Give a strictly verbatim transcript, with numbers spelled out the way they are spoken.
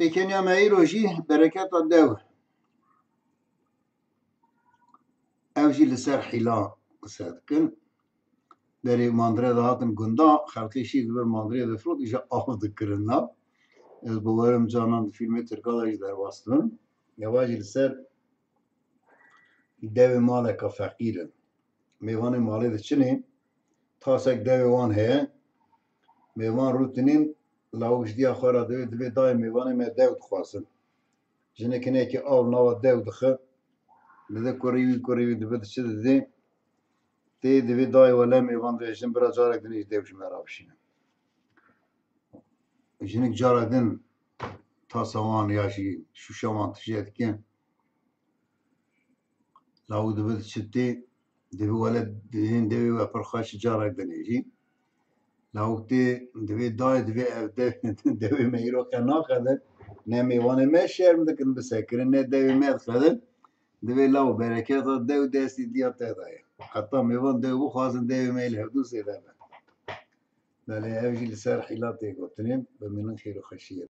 Pêkeniya me îro jî bereketa dew. Ew jî li ser hîla qise dikin. Berê mandire dihatin gunda, xelkê şîr dibir mandire difirot, îja av dikirin nav. Ez bawerim canan di fîlmê tirka de jî derbas dibin. Eva jî li ser dewê maleka feqîr in. Mêvanê malê diçinê, tasek dewê wan heye. Mêvan rûtinîn, lawik ji diya xwe re divê, divê dayê mêvanê me dew dixwazin. Jinik hinekî av nava dew dixe, dide kurê wî, kurê wî dibe diçe didê. Tê divê dayê wele mêvan divê jin bira carek din jî dew ji me re bişîne. Jinik cara din tasa wan ya jî şûşa wan tije dike. Lawik dibe diçe tê, divê wele hên dewê we pir xweş carek dinê jî. Lawik tê divê dayê, divê ev dew, dewê me îro qe naxedin. Ne mêvanê me şerm dikin bisekirin, ne dewê me dixedin. Divê law bereketa dew destî diya te de ye. Heta mêvan dew bixwazin, dewê me li hevdû zêde be. Belê ev jî li ser hîla tê gotinê, bimînin xêr û xweşiyê.